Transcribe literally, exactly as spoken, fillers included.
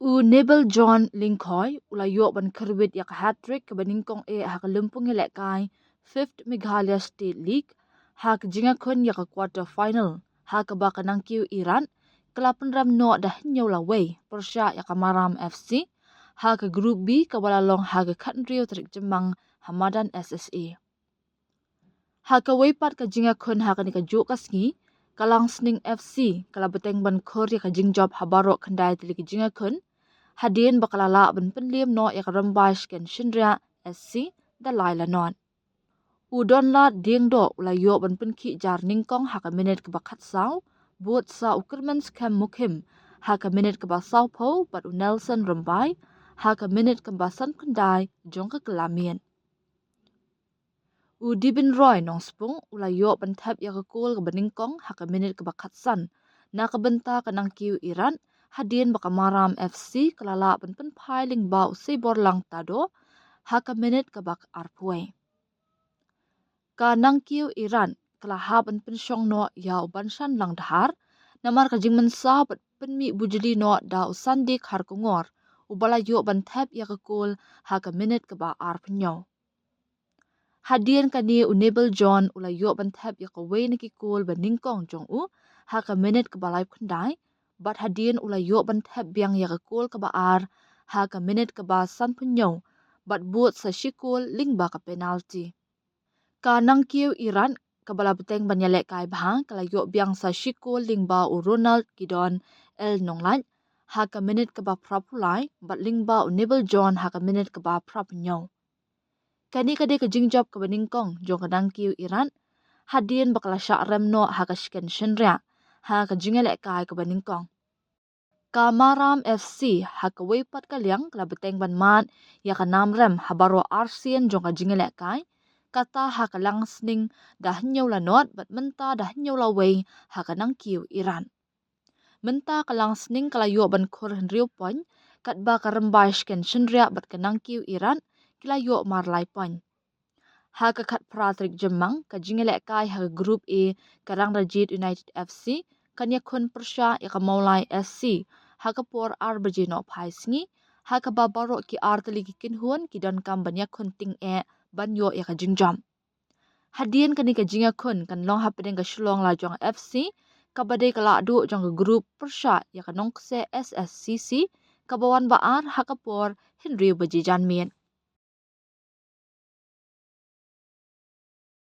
U Nebel John Lyngkhoi u la ïoh ban kyrwit ïa ka hat-trick kaba nyngkong eh ha ka lympung ïalehkai Fifth Meghalaya State League ha ka jingïakhun ïa ka quarter final, ha kaba ka Nangkiew Iran ka la pynrem noh da hynñiew la wei pyrshah ïa ka Maram F C ha ka Group B kaba la long ha ka khathynriew tarik Jymmang ha madan S S A. Ha kawei pat ka jingïakhun ha kane kajuh ka sngi, ka Langsning F C ka la bteng ban khur ïa ka jingjop ha baroh khyndai tylli ki jingïakhun, hadien ba ka la lah ban pynliem noh ïa ka Rymbai Shken Shynriah S C da lai la not. U Donlad Diengdoh u la ïoh ban pynkhih jar nyngkong ha ka minit kaba khatsaw, bud sa u Kyrmenskhem Mukhim ha ka minit kaba sawphew bad u Nelson Rymbai ha ka minit kaba san khyndai jong ka kylla miet. U Dibin Roy Nongspung u la ïoh ban thep ïa ka kol kaba nyngkong ha ka minit kaba khatsan na ka bynta ka Nangkiew Iran, hadien ba ka Maram F C ka la lah ban pynphai lyngba u Seiborlang Tado ha ka minit kaba arphew. Ka Nangkiew Iran ka la hap ban pynshong noh ïa u Banshan Langdhar namar ka jingmynsaw bad pynmih bujli noh da u Sandik Kharkongor, uba la ïoh ban thep ïa ka kol ha ka minit kaba arphew. Hadien kane u Nebel John u la ïoh ban thep ïa kawei na ki kol ba nyngkong jong u ha ka minit kaba laiphew khyndai, bad hadien u la ïoh ban thep biang ïa ka kol kaba ar ha ka minit kaba sanphew, bad bud sa shi kol lyngba ka penalti. Ka Nangkiew Iran kaba la bteng ban ïalehkai bha ka la ïoh biang sa shi kol lyngba u Ronald Kidon El Nonglait ha ka minit kaba phraphew lai bad lyngba u Nebel John ha ka minit kaba phraphew. Kane ka dei ka jingjop kaba nyngkong jong ka Nangkiew Iran hadien ba ka la shah rem noh ha ka Shken Shynriah ha ka jingïalehkai kaba nyngkong. Ka Maram F C ha kawei pat ka liang ka la bteng ban mad ïa ka nam rem ha baroh arsien jong ka jingïalehkai, kata ha ka Langsning da hynñiew la not bad mynta da hynñiew la wei ha ka Nangkiew Iran. Mynta ka Langsning ka la ïoh ban khur hynriew point, katba ka Rymbai Shken Shynriah bad ka Nangkiew Iran ki la ïoh mar lai point. Ha ka khatphra tarik Jymmang, ka jingïalehkai ha ka Group A ka Rangrajit United F C kan ïakhun pyrshah ïa ka Mawlai S C ha ka por ar baje nohphai sngi, ha kaba baroh ki ar tylli ki kynhun ki donkam ban ïakhun tyngeh ban ïoh ïa ka jingjop. Hadien kane ka jingïakhun kan long hapdeng ka Shillong Lajong F C, kaba dei ka lahduh jong ka group pyrshah ïa ka Nongkseh S S C C, kaba wan ba ar ha ka por hynriew baje janmiet.